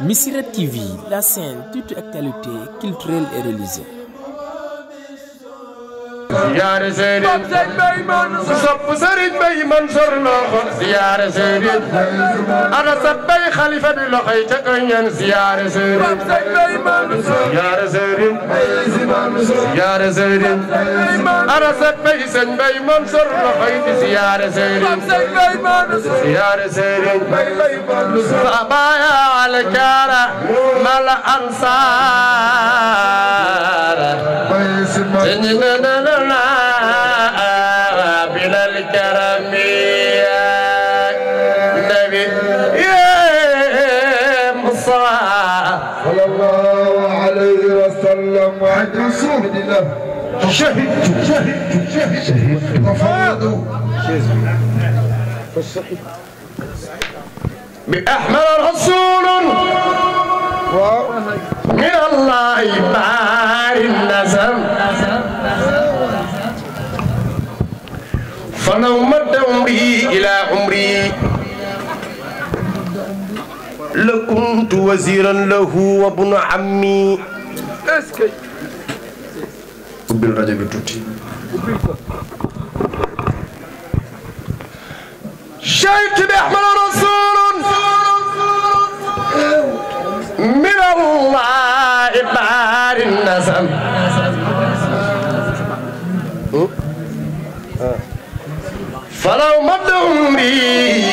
Missirah TV, la chaîne toute actualité culturelle et religieuse. Ziyaare Sëriñ sopp Sëriñ Bay Mansour loxo ziyaare Sëriñ ana sabbay xalifa bi loxoy ca koy ñaan ziyaare Sëriñ ziyaare Sëriñ ziyaare Sëriñ ana sabbay Sëriñ Bay Mansour loxoy di ziyaare Sëriñ ziyaare Sëriñ sabaya alkara mala ansara بلا الكرم يا نبي يا مصطفى صلى الله عليه وسلم وعد رسول الله شهدت وفاضوا بأحمد رسول من الله بار النسم فلو مد عمري إلى عمري لكنت وزيرا له وابن عمي بالرجب توتي شهدت بأحمد رسول من الله بار النسم فلو مد عمري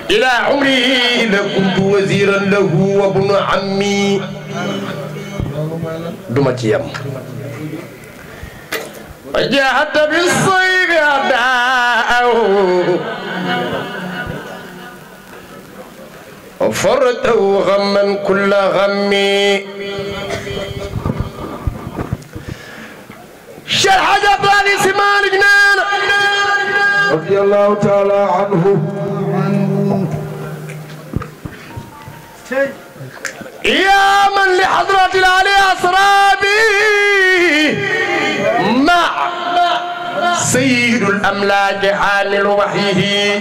إلى عمري لكنت وزيرا له وابن عمي دمتيام وجاهدت بالصيف أعداءه وفرته غما كل غمي شرح جبال سمان جنان رضي الله تعالى عنه يا من لحضرة العلي أسرابي مع سيد الأملاك حامل وحيه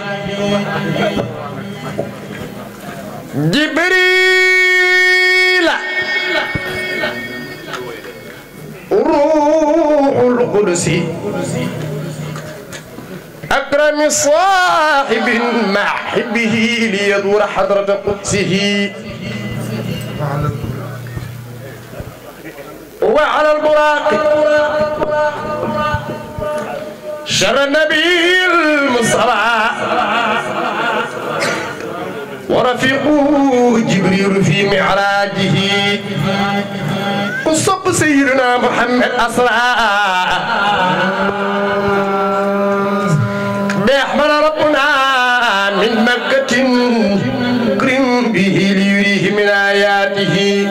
جبريل روح القدس أكرم صاحب مع حبه ليدور حضرة قدسه وعلى البراق شر النبي المصطفى ورفيقه جبريل في معراجه وصب سيدنا محمد أسرى بأحمد ربنا من مكة كرم به ليريه من آياته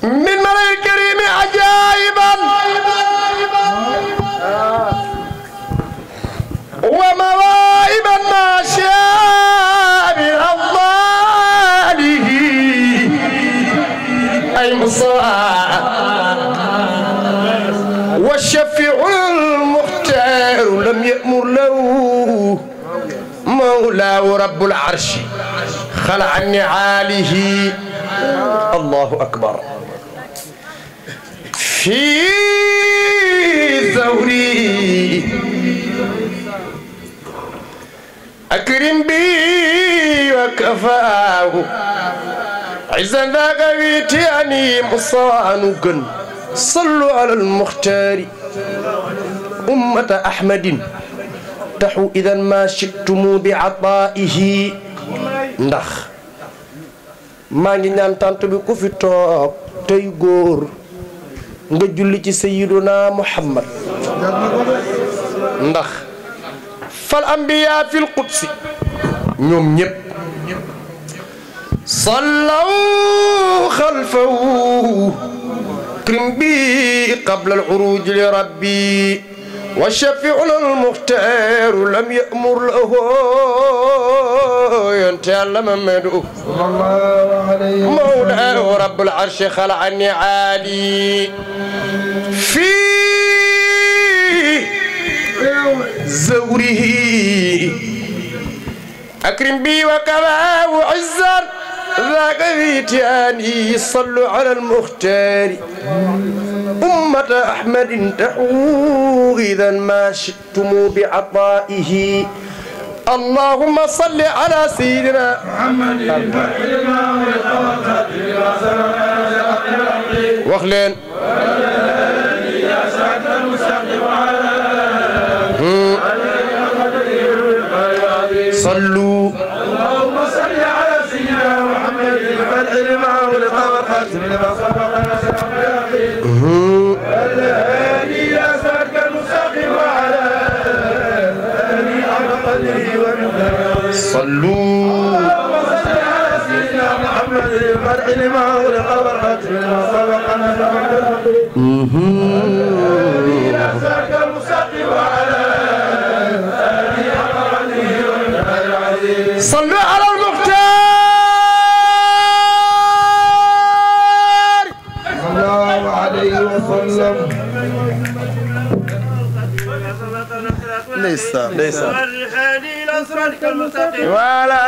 من ملئ الكريم عجائبا ومواهبا ما شاء من أفضاله أي مصطفى والشفيع المختار لم يأمر له مولاه رب العرش خلع نعاله الله أكبر في ثوري أكرم بي وكفاه عزا ذاك ويتياني مصانوكا صلوا على المختار أمة أحمد تحوا إذا ما شئتم بعطائه ndax maa ngi ñaan tant bi ku fi toog tey góor nga julli ci sayyiduna Muhammad ndax fal anbiya fil qudsi ñoom ñépp sallaw xalfahu krim bi qabla al uruj li rabbi والشفيع المختار لم يأمر له ينتهي محمد صلى الله عليه وسلم مولاه رب العرش خلع النعالي في زوره أكرم بي وكفاه عزا ذاك فيتياني صلوا على المختار أمة أحمد تحو إذا ما شئتم بعطائه اللهم صل على سيدنا محمد وخلين صلوا اللهم صل على سيدنا محمد الفتح لما أغلق والخاتم لما سبق ناصر الهادي إلى صراطك المستقيم وعلى آله حق قدره ومقداره صلوا اللهم صل على سيدنا محمد الفتح لما أغلق والخاتم لما سبق ناصر الهادي إلى صراطك المستقيم وعلى آله حق قدره ومقداره العظيم صلوا على المختار صلى الله عليه وسلم ليس وعلى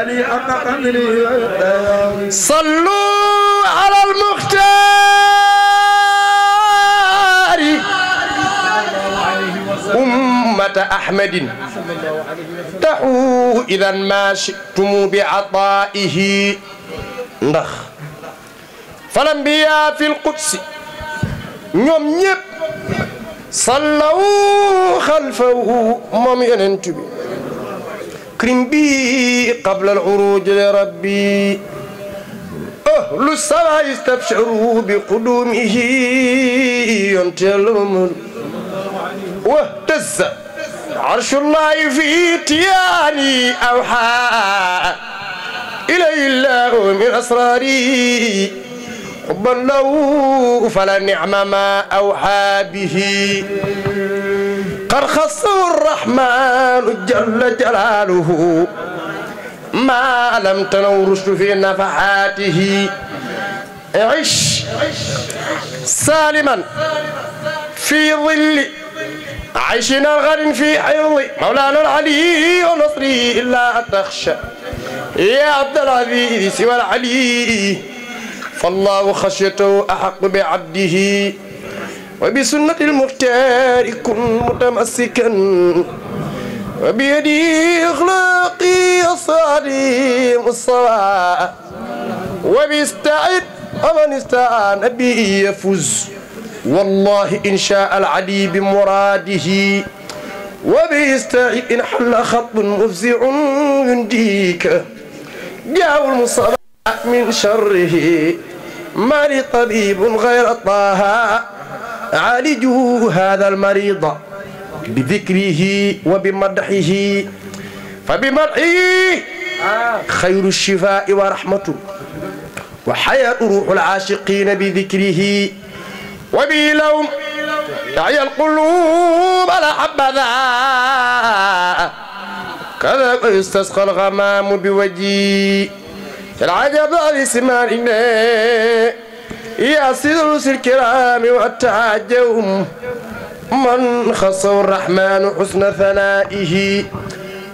آله حق قدره ومقداره صلوا على المختار أمة أحمد دعوا إذا ما شئتم بعطائه ndax فالأنبياء في القدس ñoom ñépp صلوا خلفه moom yonent bi كرم بي قبل العروج لربي أهل السماء استبشروا بقدومه ينتلهم واهتز عرش الله في تياني أوحى إلي الله من أسراري حبا له فلا نعم ما أوحى به قد خصه الرحمن جل جلاله ما لم تنو رشد في نفحاته عش سالما في ظل عيشنا الغد في حفظ مولانا العلي ونصري إلا تخشى يا عبد العزيز سوى العلي فالله خشيته أحق بعبده وبسنة المختار كن متمسكا وبيدي أخلاقي الصادم الصواء وبيستعد ومن استعان به يفوز والله إن شاء العلي بمراده وبيستعد إن حل خط مفزع ينديك جاء المصطفى من شره ما لي طبيب غير طه عالجوا هذا المريض بذكره وبمدحه فبمدحه خير الشفاء ورحمته وحياة روح العاشقين بذكره وبه لهم تعي القلوب على حبذا كذا يستسقى الغمام بوجهي العجب لسمارنا يا سيد الكرام والتعجب من خصه الرحمن حسن ثنائه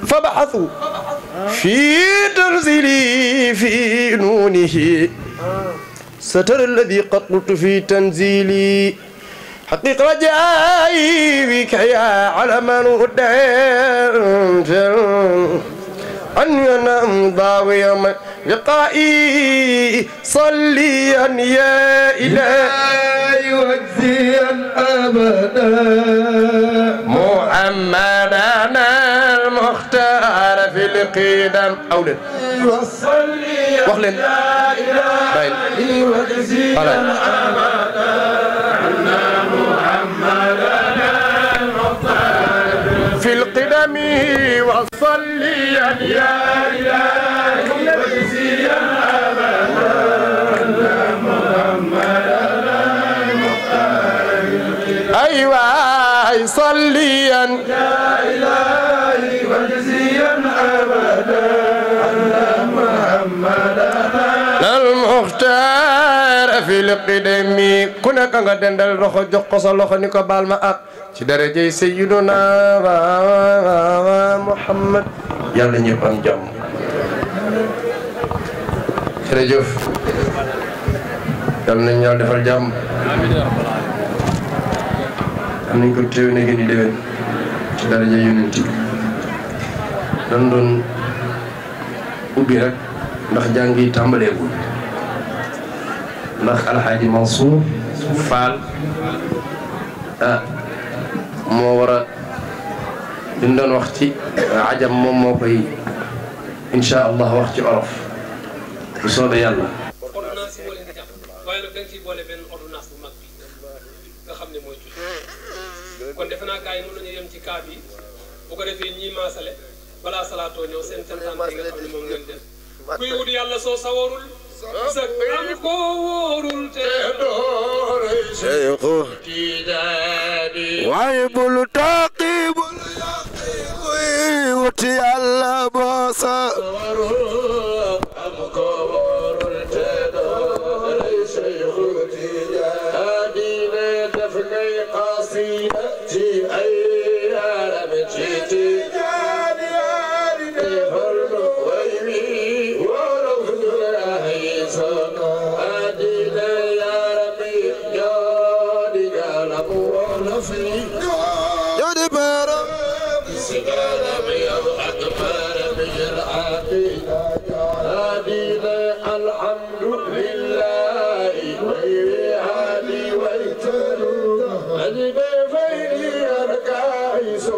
فبحثوا في تنزيلي في نونه ستر الذي قد قلت في تنزيلي حقيق رجائي بك يا علما ودين أن ينام ضاويا لقائي صليا يا إلهي وجزيا أبدا محمدنا المختار في القدم أولد وصلي وخلن يا إلهي وجزيا أبدا أن محمدنا المختار في القدم وصليا يا إلهي وجزيا أبدا أن محمدنا المختار أيوة صليا يا إلهي وجزيا أبدا أن محمدنا المختار fi liqidami ku nekk nga dendal loxo jox ko sa loxo ni ko baal ma ak ci darajay sayyiduna Muhammad yàlla ñëpp am jàmm jërëjëf yàlla nañ yàlla defal jàmm am nañ ko teew na gën di déwén ci darajay yonent bi dan doon ubbi rek ndax jàng yi tàmbaleegul ndax alxaaji Mansour Fall moo war a li doon wax ci ajam moom moo koy insha allah wax ci olof bu soobee yàlla. ordonnance yi moo leen di jàpp waaye nag da nga ciy boole benn ordonnance bu mag bi nga xam ne mooy tuuti kon defe naa gars yi mën nañu yem ci cas bi bu ko defee ñii maasale balaa salaatoo ñëw seen santaan yi nga xam ne moom ngeen def kuy wut yàlla soo sawarul sa am ko wóorul te doore Seexu Tijaani waaye bul taqi bul yaqi kuy wut yàlla boo sawarul am ko wóorul te doore Seexu Tijaani def ngay qasida ci ay yaram ci Tijaani defal way wi wolof ñu lay sono adina ya rabbi jodi galam wolof yi jodi baram sigalam yow akbar bil adina adina alhamdulillah wa hadi wa taru adina fayni arkai so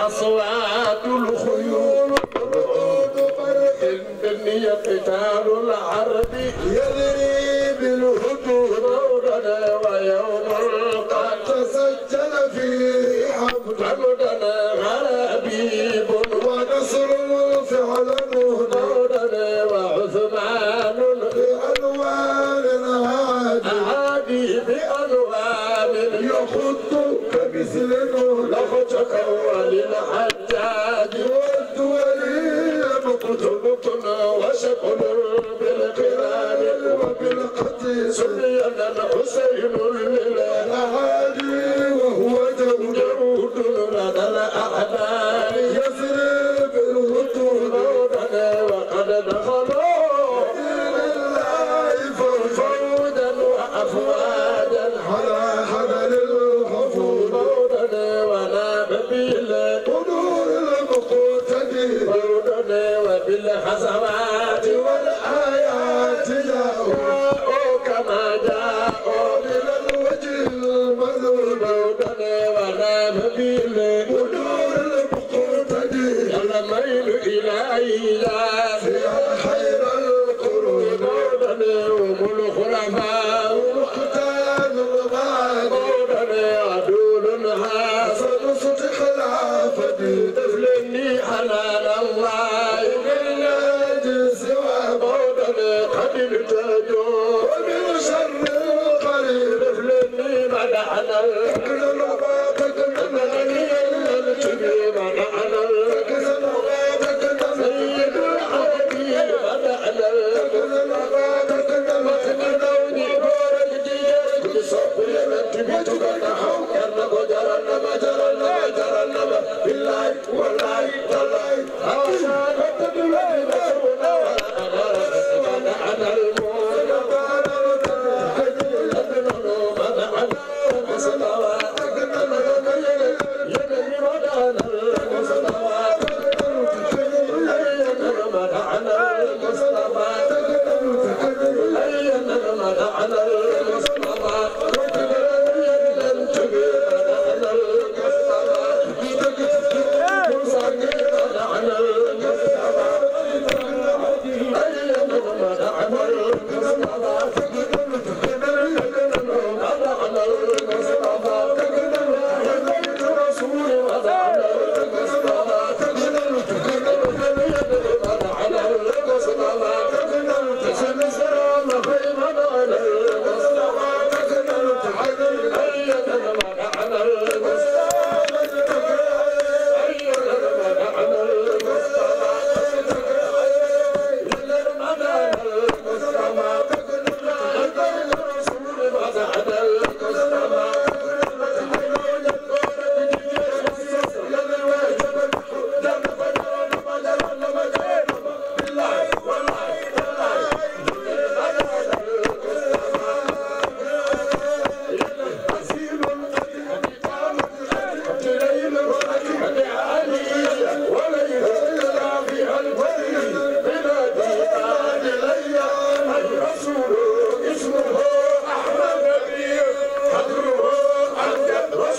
أصوات الخيول رعود فرح قتال العرب يدري بالهدود مودنا ويوم قد تسجل فيه حمدنا غرابيب ونصر فعلا مودنا وعثمان بألوان هادي بألوان يخط كمثل لخطك وللحجاج والدولي مقتلتنا وشكل بالقران وبالقتل سلينا الحسين للهادي وهو جود لدى الأعداء يسري بالهدود وقد دخلوا لله فوجا وأفواجا على حذر الخفور ونام بالقدور المقتدي وبالحسنات والآيات جاءوا كما جاءوا من الوجه المذهول ونام بالقدور المقتدي الميل إلهي في خير القرون وهم الخلفاء مختار الغالي عدول حسن صوت خلافتي تفلني حلال الله من ناجس وموطني قد ارتجوا ومن شر القريب تفلني مدحنا التبي مدحنا سيد الحبيب مدحنا مدوني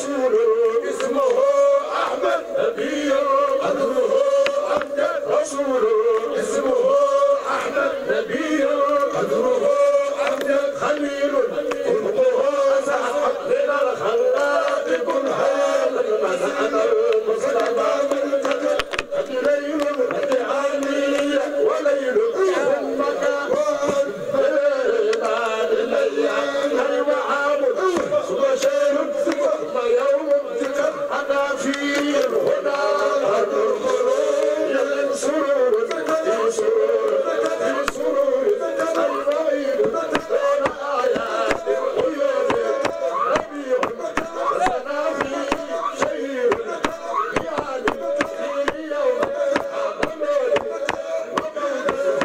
رسول اسمه أحمد نبي قدره أمجد رسول اسمه أحمد نبي قدره أمجد خليل خلقه سحق من الخلاق كلها المزعم المصطفى من قد ليل العالي وليل أمك يوم ذكر أنا في الهدى يا سرور يا سرور يا سرور الغيب دون آيات عيون ربيع لنا في شيء يعني في يوم أمل ومولده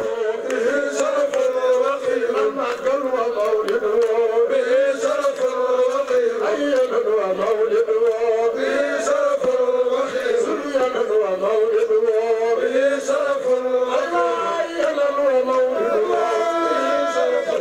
به شرف وقيل المعقل ومولده به شرف وقيل أيضا ومولده به شرف وقيل سريا ومولده به شرف أيضا ومولده به شرف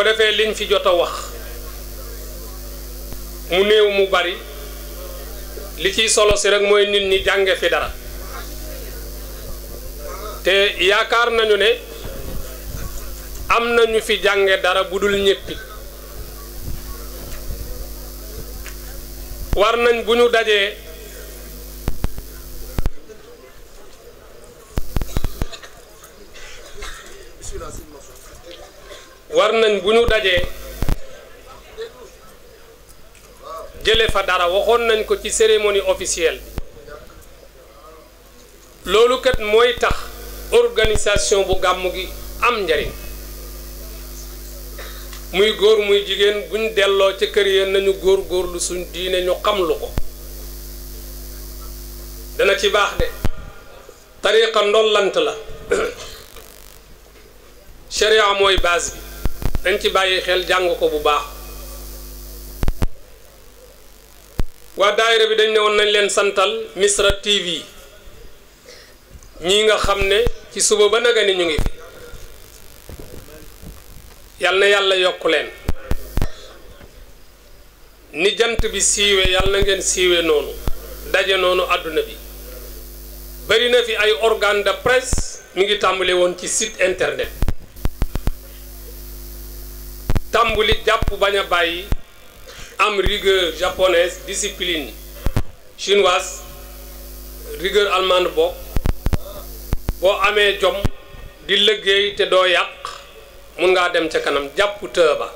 ko defee liñ fi jot a wax mu néew mu bari li ciy solo si rek mooy nit ñi jànge fi dara te yaakaar nañu ne am nañu fi jànge dara bu dul ñéppi war nañ bu ñu dajee jële fa dara waxoon nañ ko ci cérémonie officielle bi loolu kat mooy tax organisation bu gàmmu gi am njariñ muy góor muy jigéen buñ delloo ci kër yi nañu góorlu suñ diine ñu xam lu ko dana ci baax de tariqa ndollant la sharia mooy base bi dañ ci bàyyi xel jàng ko bu baax waa daayira bi dañ ne woon nañ leen santal Misra TV ñii nga xam ne ci suba ba naga ni ñu ngi fi yal na yàlla yokku leen ni jant bi siiwe yal na ngeen siiwe noonu daje noonu àdduna bi bari na fi ay organe de presse mi ngi tàmbale woon ci site internet tàmbuli jàpp bañ a bàyyi am rigueur japonaise discipline chinoise rigueur allemande boo amee jom di liggéey te doo yàq mun ngaa dem ca kanam jàpp tëba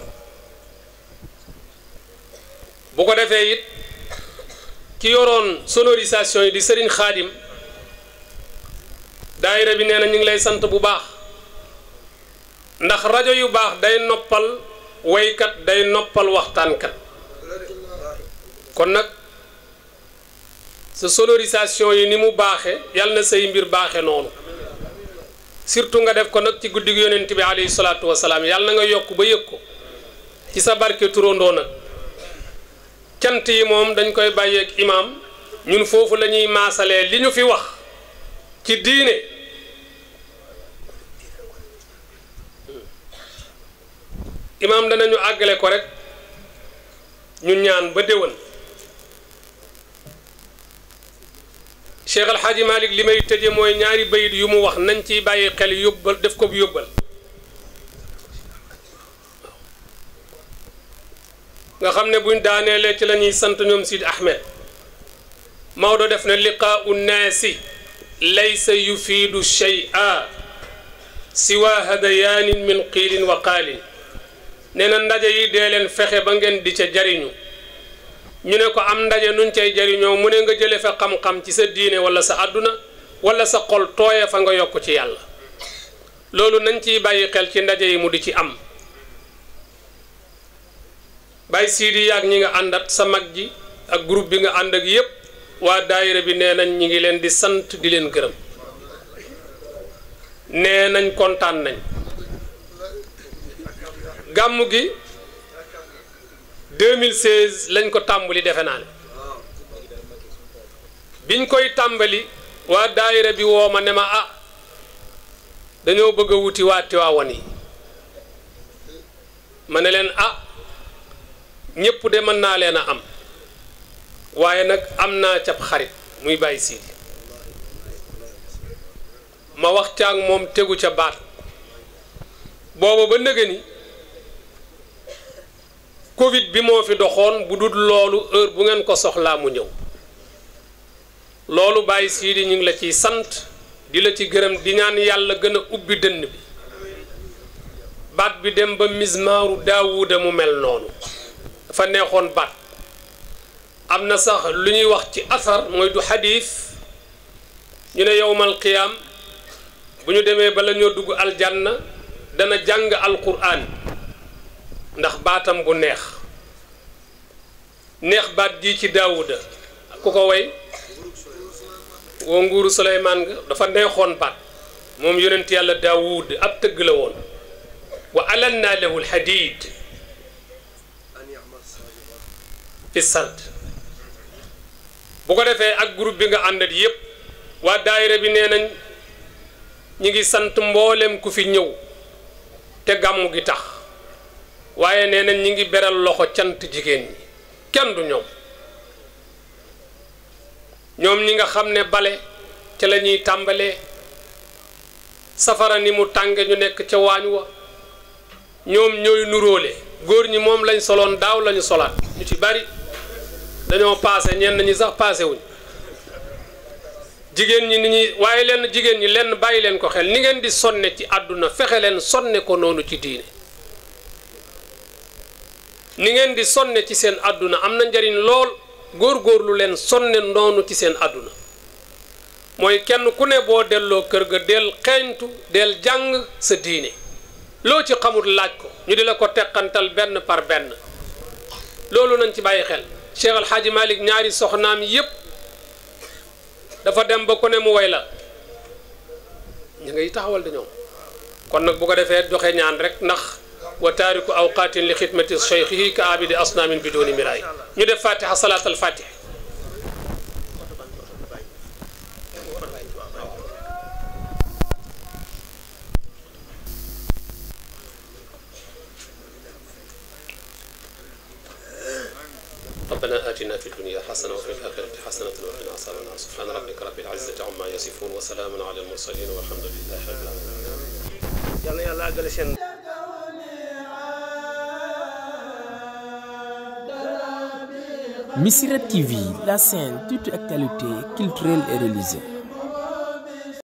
bu ko defee it ki yoroon sonorisation yi di Serigne Khadim daayira bi nee na ñu ngi lay sant bu baax ndax rajo yu baax day noppal waykat day noppal waxtaankat kon nag sa sonorisation yi ni mu baaxe yàlla na say mbir baaxe noonu surtout nga def ko nag ci guddi gi yonent bi alayhi salaatu wasalaam yàlla na nga yokk ba yëg ko ci sa barke turandoo nag cant yi moom dañ koy bàyyeeg imaam ñun foofu la ñuy maasalee li ñu fi wax ci diine imaam danañu àggale ko rek ñun ñaan ba déwén Cheikh Al Hadji Malick li may tëje mooy ñaari bayit yu mu wax nañ ciy bàyyi xel yóbbal def ko bu yóbbal nga xam ne buñ daaneelee ci la ñuy sant ñoom Sidi Ahmed Maodo def na liqaau nnaasi laysa yufiidu shay'a siwa hadayaanin min qiilin wa qaalin nee na ndaje yi dee leen fexe ba ngeen di ca jariñu ñu ne ko am ndaje nuñ cay jariñoo mu ne nga jële fa xam-xam ci sa diine wala sa àdduna wala sa xol tooye fa nga yokk ci yàlla loolu nañ ciy bàyyi xel ci ndaje yi mu di ci am bàyyi siidi yaag ñi nga àndat sa mag ji ak groupe bi nga ànd ak yépp waa daayira bi nee nañ ñi ngi leen di sant di leen gërëm nee nañ kontaan nañ gàmmu gi 2016 lañ ko tàmbali defe naa ne biñ koy tàmbali waa daayira bi woo ma ne ma dañoo bëgg a wuti waa Tiwaawan yi ma ne leen ñépp de mën naa leen a am waaye nag am naa cab xarit muy Baye Sidi ma wax ca ak moom tegu ca baat booba ba nëga ni Covid bi moo fi doxoon bu dul loolu heure bu ngeen ko soxlaa mu ñëw loolu Baye Sidi ñu ngi la ciy sant di la ci gërëm di ñaan yàlla gën a ubbi dënn bi baat bi dem ba mismaaru Daawuda mu mel noonu dafa neexoon baat am na sax lu ñuy wax ci asar mooy du xadiis ñu ne yowmal qiyaam bu ñu demee bala ñoo dugg aljanna dana jàng alquran ndax baatam bu neex baat ji ci Daawuda ku ko way woo nguuru Suleymaan nga dafa neexoon baat moom yonent yàlla Daawud ab tëgg la woon wa alanna lahu alhadid fi sard bu ko defee ak groupe bi nga àndat yépp waa daayira bi nee nañ ñi ngi sant mboolem ku fi ñëw te gàmmu gi tax waaye nee nañ ñi ngi beral loxo cant jigéen ñi kenn du ñoom ñi nga xam ne bale ca la ñuy tàmbalee safara ni mu tànge ñu nekk ca waañ wa ñoom ñooy nuróole góor ñi moom lañ soloon daaw lañu solaat ñu ci bari dañoo paase ñenn ñi sax paase wuñ jigéen ñi ni ñi waaye lenn jigéen ñi lenn bàyyi leen ko xel ni ngeen di sonne ci àdduna fexe leen sonne ko noonu ci diine ni ngeen di sonne ci seen àdduna am na njariñ lool góor-góorlu leen sonne noonu ci seen àdduna mooy kenn ku ne boo delloo kër ga del xeeñtu del jàng sa diine loo ci xamul laaj ko ñu di la ko teqantal benn par benn loolu nañ ci bàyyi xel Cheikh Al Hadji Malick ñaari soxnaam yépp dafa dem ba ku ne mu way la ñu ngay taxawal dañoo kon nag bu ko defee joxe ñaan rek ndax wa taariku awqaatin li xidmati cheikhihi ka abidi asnaamin biduni miraay ñu def fatiha salaatal fatiha ربنا آتنا في الدنيا حسنة وفي الآخرة حسنة وقنا عذاب النار سبحان ربك رب العزة عما يصفون وسلام على المرسلين والحمد لله رب العالمين يلا àggale seen Missirah TV, la chaîne toute actualité culturelle et religieuse.